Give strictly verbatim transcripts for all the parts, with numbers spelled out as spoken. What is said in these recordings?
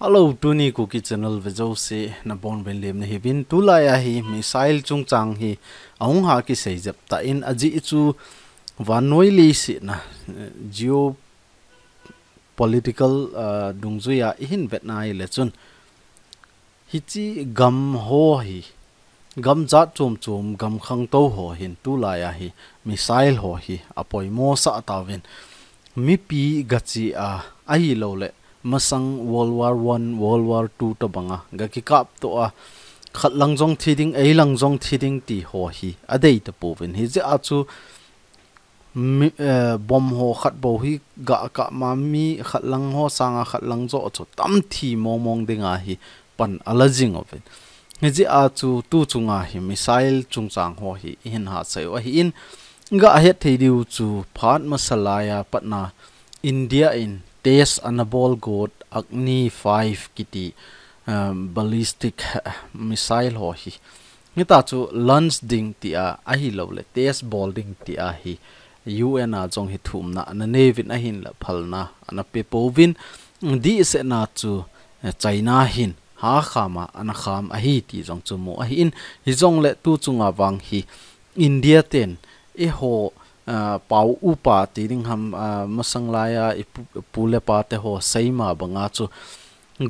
Hello, tuni Kuki Channel vejouse nabonchauvin lemna hiuvin, tulai a hi missile chungchang hi ahung ha kisei jep tan, ajeh chu vannoi leiset a, eh, geopolitical, ah, dungjuia ihin vetna ahile chun, hiche gam ho hi, gam jat chom chom, gam khangtou ho hin tulai a hi missile ho hi apoimo sah tauvin, mipi gache a, ahilouleh masang World War One, World War Two tobanga gakikap to a, khat lang jong thi ding, ei lang jong thi ding ti ho hi adei tapouvin. Hijeh a chu mi, eh, bomb ho khat bou hi gakap ma, mi khat lang ho sanga khat lang joh chu tamthi mong mong dinga hi pan ala jing uvin. Hijeh a chu tu chunga hi missile chungchang ho hi ihin hasei u ahin, gahet thei diu chu phat masa laiya patna India in test ana bol got Agni five kiti, eh, ballistic missile ho hi. Hita chu launch ding tia ahilouleh test bol ding tia hi U N a jong hi thumna ana neiyuvin ahinlah phalna ana pepouvin, dihsetna chu, eh, China hin ha kham a ana kham ahi ti jong chu mu ahin, hijongleh tu chunga vang hi India ten eiho, ah, pau upa ti ding ham, ah, masang laiya ipu, pu le pa te ho seima banga chu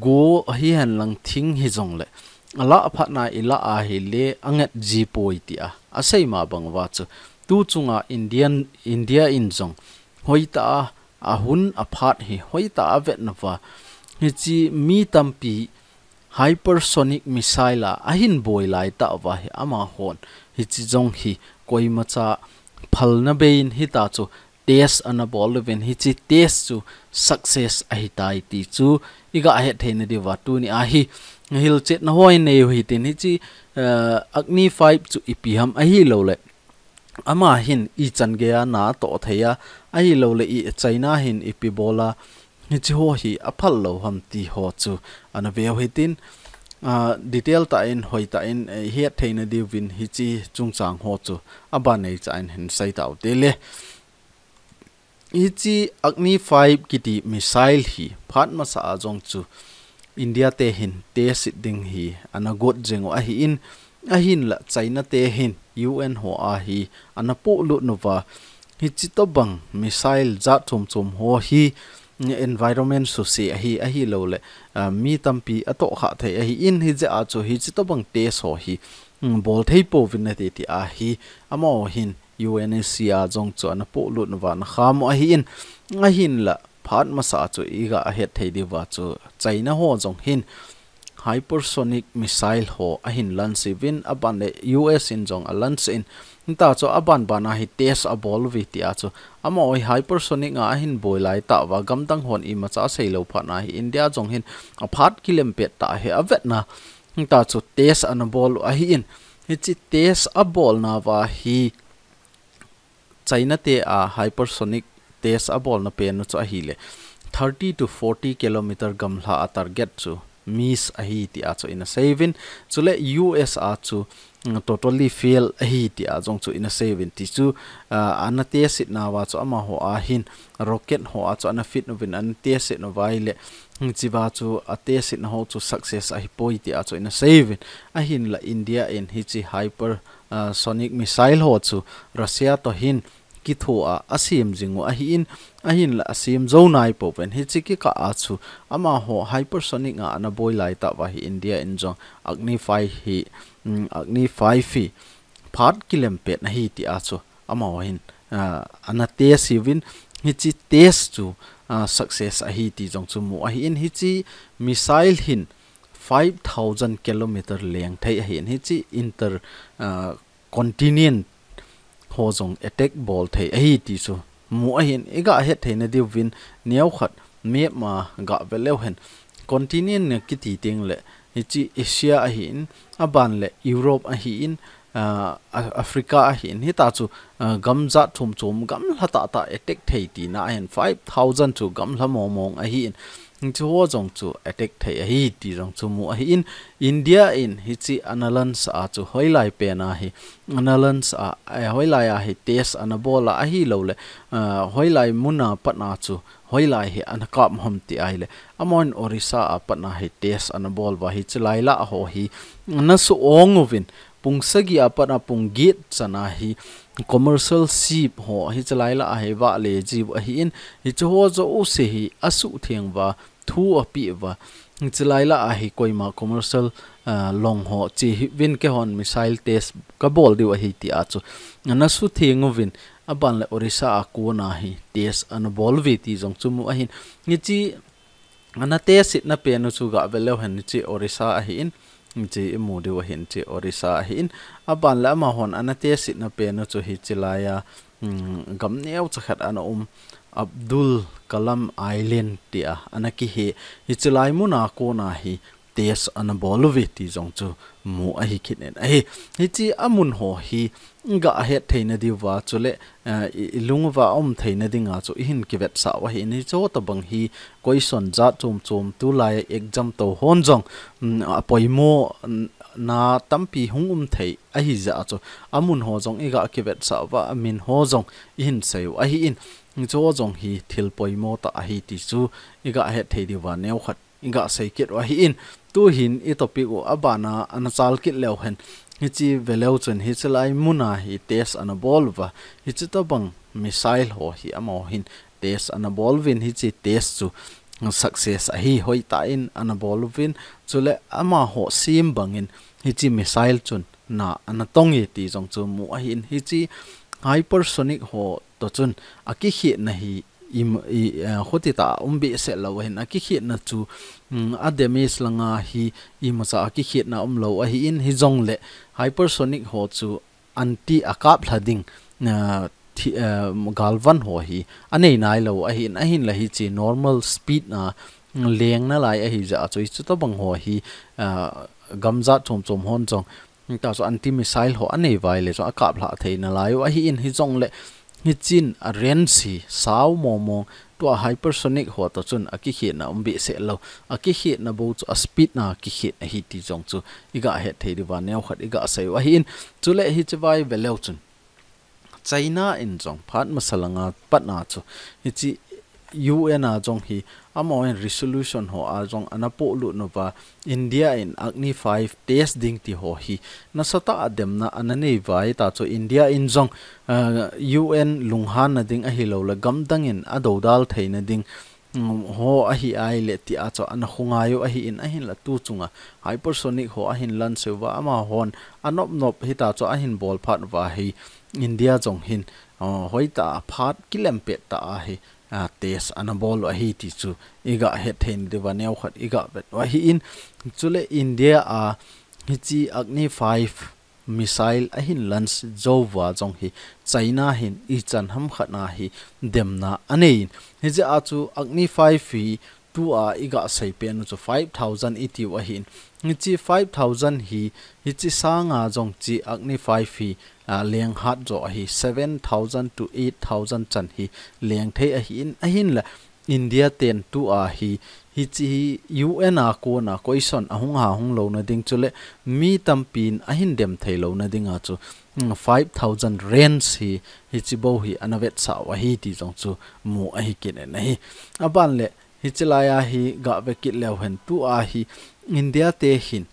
go hihen lang thing hijongleh, alah phatna ilah ahile anget jipoi tia aseima bang uva chu tu chunga Indian, India in jong hoitah a, ahun aphat hi hoitah a avet nauva, hiche mi tampi hypersonic missile a ahin boi laitah uva hi amahon hiche jong hi koimacha phalna beiyin hita chu test ana bol uvin, hiche test chu success ahitai ti chu igahet theina diuva tuni a hi hilchetna ho inei u hitin, hiche, eh, Agni five chu ipi ham ahilouleh ama hin ichan geiya na atoh thei a, ahilouleh i China hin ipi bol a hiche ho hi aphal lou ham ti ho chu ana veu hitin, ah, detail tah in, hoitah in, eh, ihet theina diuvin hiche chungchang ho chu aban neicha in hin sei tau tele. Hiche Agni five kiti missile hi phat masa a jong chu India te hin test ding hi ana got jing u ahin, ahinlah China te hin U N ho a hi ana polut nauva, hiche tobang missile jat chom chom ho hi environment suse ahi, ahilouleh, ah, mi tampi atohkhah thei ahin, hijeh a chu hiche tobang test ho hi, mm, bol thei pouvin ati tia hi amaho hin U N S C a jong chu ana polut nauva ana kham u ahin, ahinlah phat masa a chu igahet thei diuva chu China ho jong hin hypersonic missile ho ahin launch uvin, aban le U S in jong alaunch in, hita chu aban ban a hi test abol uve tia chu amaho hi hypersonic a ahin boi laitah uva, gamdang hon imacha asei lou phat na hi India jong hin aphat kilem pet tah hi avetna, hita chu test ana bol u ahin, hiche test abolna uva hi China te a hypersonic test abolna pen u chu ahile thirty to forty kilometer gamla a target chu miss ahi tia chu ina seiyuvin, chule U S a chu, mm, totally fail ahi tia jong chu ina seiyuvin, ti chu, ah, ana test nauva chu amaho a hin rocket ho a chu ana fit uvin ana test nauva ahile, mm, hichea chu a test na ho chu success ahipoi tia chu ina seiyuvin, ahinlah India in hiche hyper ah, sonic missile ho chu Russia to hin kitho a asem jing u ahin, ahinlah asem jou naipouvin, hiche kikah a chu amaho hypersonic a ana boi laitah uva hi India in jong Agni five hi, mm, Agni five hi phat kilem pet na ahi tia chu amaho hin, ah, ana test uvin, hiche test chu, ah, success ahi ti jong chu mu ahin, hiche missile hin five thousand kilometer leng thei ahin, hiche inter, ah, continent ho jong attack bol thei ahi ti chu mu ahin, igahet theina diuvin neokhat map ma gavet leu hen continent na kiti tengle hiche Asia ahin, aban le Europe ahin, ah, A-, Africa ahin, hita chu, ah, gam jat chom chom gamla tah tah attack thei tina ahin, five thousand chu gamla mong mong ahin, Hiche ho jong chu attack thei ahi ti jong chu mu ahi in, India in hiche ana lansah a chu hoilai pen a hi, ana lansah a, eh, hoilai a hi test ana bol a ahilou le, ah, hoilai mun a pat a chu hoilai hi ana kap ham ti ahile, amahon Orissa a pat a hi test ana bol uva hiche lai lah ho hi ana su-ong uvin, pung sagi a pat a pung get chan a hi commercial ship ho hiche lai lah a hi vahle jiu ahi in, hiche ho jouse hi asuhtheng uva, thu apeh uva, hiche lai lah a hi koima commercial, ah, long ho che hih uvin, keihon missile test kabol diu ahi ti a chu ana sutheng uvin, aban le Orissa a kon a hi test ana bol uve ti jong chu mu ahi in. Hiche ana test na pen u chu gah ve leu hen, hiche Orissa ahi in, hiche imu diu ahi in, hiche Orissa ahi in, aban le amahon ana test na pen u chu hiche lai a, um, gam neocha khat ana um, Abdul Kalam Island ti a ana kihe, hiche lai mun a kon a hi test ana bol uve ti jong chu mu ahi kit in ahi. Hiche amun ho hi gah het theina diuva chule, eh, i, ilung uva um theina dinga chu ihin kivetsah u ahi in, hiche ho tabang hi question jat chom chom tulai exam to hon jong, um, apoimo, um, na tampi hung um thei ahi jeh a chu amun ho jong igah kivetsah uva, amin ho jong ihin sei u ahi in, hiche ho jong hi thil poimo tah ahi ti chu igah het thei diuva neokhat igah sei kit u ahi in, tuhin i topic u aban a ana chal kit leu hen, hiche ve leu chun hiche lai mun a hi test ana bol uva, hiche tabang missile ho hi amaho hin test ana bol uvin, hiche test chu success ahi, hoitah in ana bol uvin, chule amaho sem bang in hiche missile chun na ana tong e ti jong chu mu ahi in, hiche hypersonic ho to chun akikhetna hi im-, i, eh, khuti tah a um behseh lou ahin, akikhetna chu, um, a damage langa hi imacha akikhetna um lou ahi in, hijongle hypersonic ho chu anti a kap lha ding, ah, thi-, ah, galvan ho hi anei nai lou ahi in, ahinla hiche normal speed a leng nalai ahi jeh a chu hiche tabang ho hi, ah, gam jat chom chom hon jong, ta chu anti missile ho anei uva ahile chu akap lha thei nalai u ahi in, hijongle hichen a range hi sao mong mong, tua hypersonic ho to chun akikhetna um behseh lou, akikhetna bou chu a speed na kikhet ahi ti jong chu igah het thei diuva neokhat igah sei u ahi in, chule hiche vai ve leu chun China in jong phat masa langa pat a chu hiche U N a jong hi amahon resolution ho a jong ana polut uva, India in Agni five test ding ti ho hi nasatah a demna ana nei uva, hita chu India in jong, ah, U N lunghanna ding ahilou le gamdang in adoudal theina ding, um, ho ahi ahile ti a chu ana khongai u ahi in, ahinla tu chunga hypersonic ho ahin lansah uva, amahon anop nop hita chu ahin bol phat uva hi India jong hin, ah, hoitah a phat kilem pet tah a hi, ah, test ana bol u ahi ti chu igah het thei diuva neokhat igah vet u ahi in, chule India a hiche Agni five missile ahin lansah jou uva jong hi China hin ichan ham khat a hi demna anei in, hijeh a chu Agni five hi tua igah sei pen u chu five thousand itiu ahi in, hiche five thousand hi, hiche sanga jong hiche Agni five hi, ah, leng hat jo ahi, seven thousand to eight thousand chan hi leng thei ahi in, ahinla India ten tua hi, hiche hi U N a kona question ahung ha hung louna ding chule mi tampin ahin dem thei louna dinga chu, mm, five thousand range hi, hiche bou hi ana vetsah u ahi ti jong chu mu ahi kit in ahi. Aban le hiche lai a hi gah ve kit leu hen, tua hi India te hin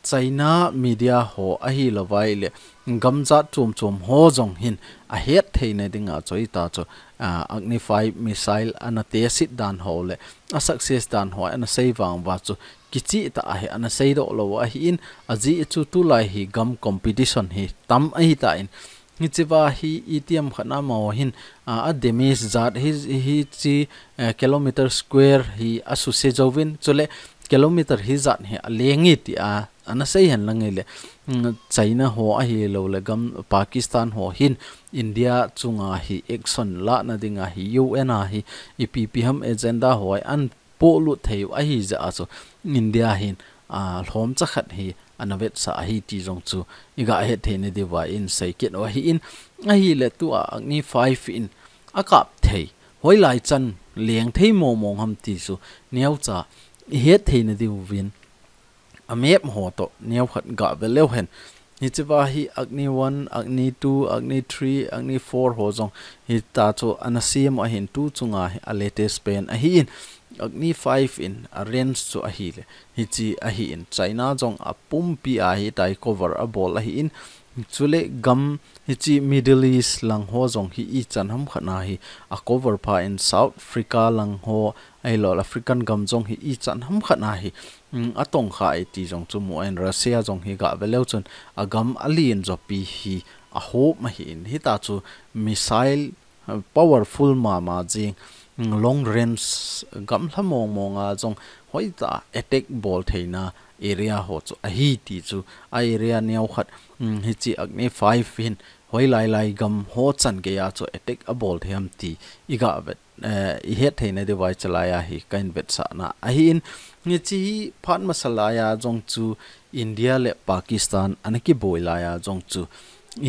China media ho ahilou vai le gamjat chom chom ho jong hin ahet theina dinga chu hita chu, ah, Agni five missile ana test dan ho le a success dan ho ana sei vang uva chu kicheh tah a hi ana seidoh lou ahi in, ajeh chu tulai hi gam competition hi tam ahi tan, hiche va hi itiham khat a amaho hin, ah, a damage jat hi, hiche, eh, kilometer square hi asuse jouvin, chule kilometer hijat hi aleng e ti a ana sei hen lang ahile, mm, China ho ahilou le gam Pakistan ho hin India chunga hi action lana dinga hi U N a hi ipi ipi ham agenda ho hi ana polut thei u ahi jeh a chu India hin, ah, lhomcha khat hi ana vetsah ahi ti jong chu igah het theina diuva isei kit u ahi in, ahile tua Agni five in akap thei hoilai chan leng thei mong mong ham ti chu neocha ihet theina diuvin a map ho toh neokhat gah ve leu hen. Hichea hi Agni one, Agni two, Agni three, Agni four ho jong hita chu ana sem ahin, tu chunga hi a latest pen ahin, Agni five in a range chu ahile, hiche ahin, China jong a pumpi a hitia hi cover abol ahin, chule gam hiche Middle East lang ho jong hi ichan hamkhat na hi a cover pha in, South Africa lang ho, ahilou le African gam jong hi ichan hamkhat na hi, um, atongkha e ti jong chu mu ahin, Russia jong hi gah ve leu chun a gam alen jopi hi a hop ahin, hita chu missile, uh, powerful mama jing, um, long range gamla mong mong a jong hoitah a attack bol theina area ho chu ahi ti chu, a area neokhat, um, hiche Agni five hin hoilai lai gam ho chan geiya chu attack abol thei ham ti igah vet, eh, ihet theina diuva hichelai a hi ka hin vetsahna ahin, hiche hi phat masa laiya jong chu India le Pakistan ana kiboi laiya jong chu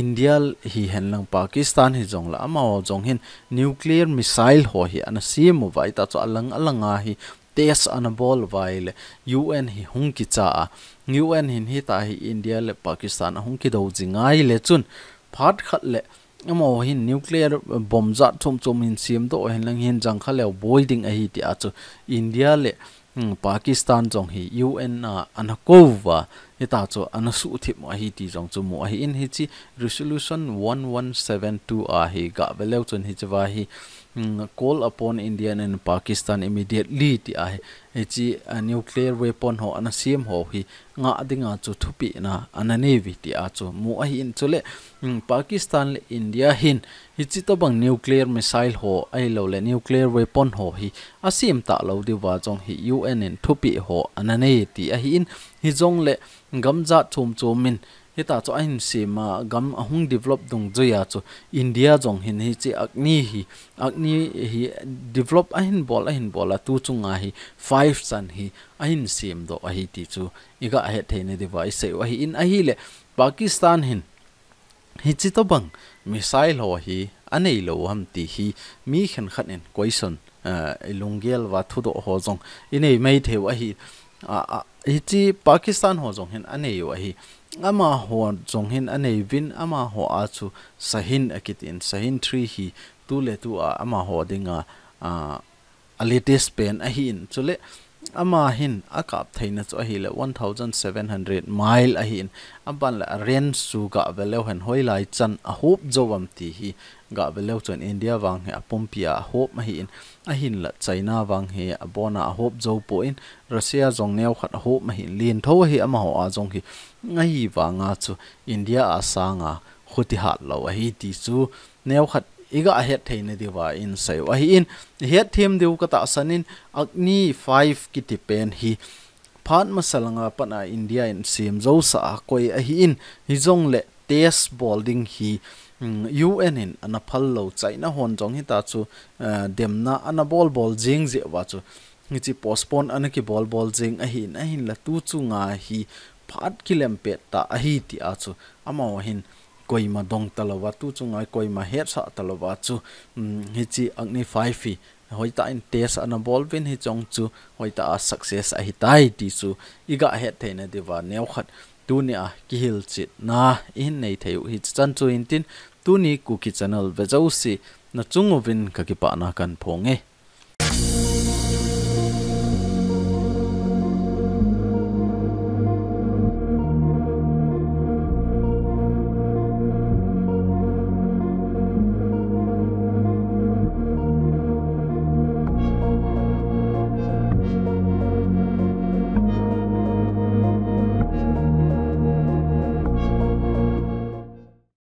India hihen lang Pakistan hijongle amaho jong hin nuclear missile ho hi ana sem uva, hita chu alang alang a hi test ana bol uva ahile U N hi hung kicha a, U N hin hita hi India le Pakistan ahung kidou jing ahile chun phat khat le amaho hin nuclear bomb jat chom chom hin semdoh hen lang hin jangkha leu boi ding ahi tia chu India le, um, Pakistan jong hi U N a ana kou uva, hita chu ana suhthip u ahi ti jong chu mu ahin, hiche resolution one one seven two a hi gah ve leu chun hichea hi, um, call upon India and Pakistan immediately tia hi, hiche, uh, nuclear weapon ho ana sem ho hi ngah dinga chu thupehna ana nei uve tia chu mu ahin, chule, um, Pakistan le India hin hiche tobang nuclear missile ho ahilou le nuclear weapon ho hi asem talou diuva jong hi U N in thupeh ho ana nei ti ahin, hijongle gam jat chom chom in hita chu ahin sem a, gam ahung develop dungjuiya chu India jong hin hiche Agni hi, Agni hi develop ahin bol, ahin bol a, tu chunga hi five chan hi ahin semdoh ahi ti chu igah het theina diuva isei u ahin, ahile Pakistan hin hiche tobang missile ho hi anei lou ham ti hi mi khenkhat in question, eh, ilunggel uva thudoh ho jong inei maithei u ahi. Ah, ah, hiche Pakistan ho jong hin anei u ahi. Amaho jong hin anei uvin, amaho a chu Shahin akitin, Shahin three hi tuletu a amaho dinga, ah, a latest pen ahin, chule ama hin akap theina chu ahile one thousand seven hundred mile ahin, aban le a range chu gah ve leu hen hoilai chan ahop jou ham ti hi gah ve leu chun India vang hi apumpi a ahop ahin, ahinla China vang hi abona ahop jou poi, Russia jong neokhat ahop ahin, lentho ahi amaho a jong hi, ahivanga chu India a sanga khuti hat lou ahi ti chu neokhat igah het theina diuva isei u ahin, ihet them diu katahsan in Agni five kiti pen hi phat masa langa pat a India in sem jousah a koi ahin, hijongle test bol ding hi, um, U N in ana phal lou, China hon jong hita chu, uh, demna ana bol bol jing jeh uva chu hiche postpone ana kibol bol jing ahin, ahinla tu chunga hi phat kilem pet tah ahi tia chu amaho hin koima dong talouva, tu chunga koima hetsah talouva chu, um, hiche Agni five hi hoitah in test ana bol uvin, hiche jong chu hoitah a success ahitai ti chu igah het theina diuva neokhat tunia kihilchetna ihin nei thei u hiche chan chu hintin, tuni Kuki channel ve jouse nachung uvin kakipana kahin phong e.